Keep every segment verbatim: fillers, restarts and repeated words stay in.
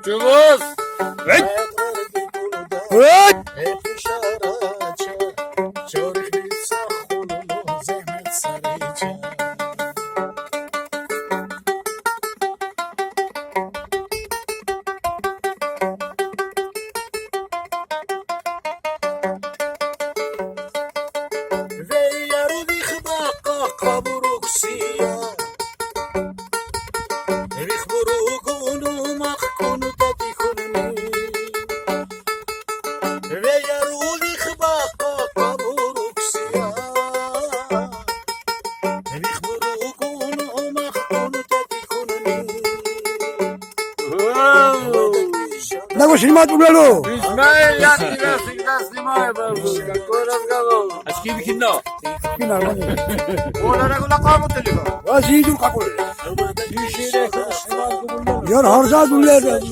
Чувуз? Эй! Эй! Нагу снимать умело. Снимай, я тебя всегда снимаю, бабушка. Какой разговор? Очки выкинь, но. Очки нормально. Ола рагула кому телефон? Ва зидур какой. Яр харза дулер.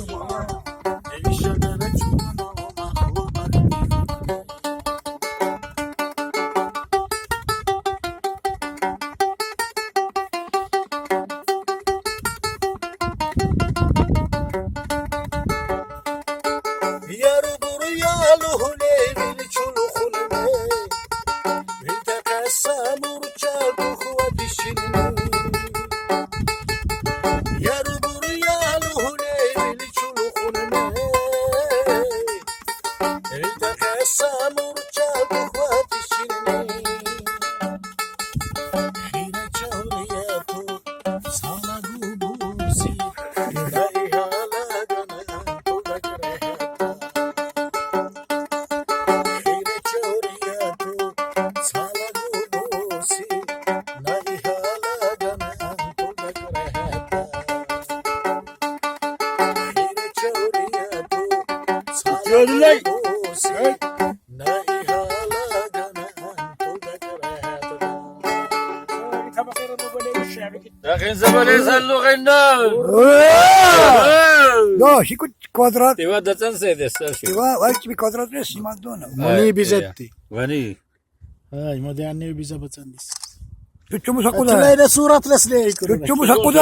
Рахин забале заллугъинна. Ура! Ура! Да, ши ку квадрат. Тива дацан седе, саси. Тива, вай чи квадрат не снимать дона. Муни бизетти. Вани. Ай, ма де анне биза бацандис. Ту чуму сакуда. Ту лайда сурат лес лейку. Ту чуму сакуда.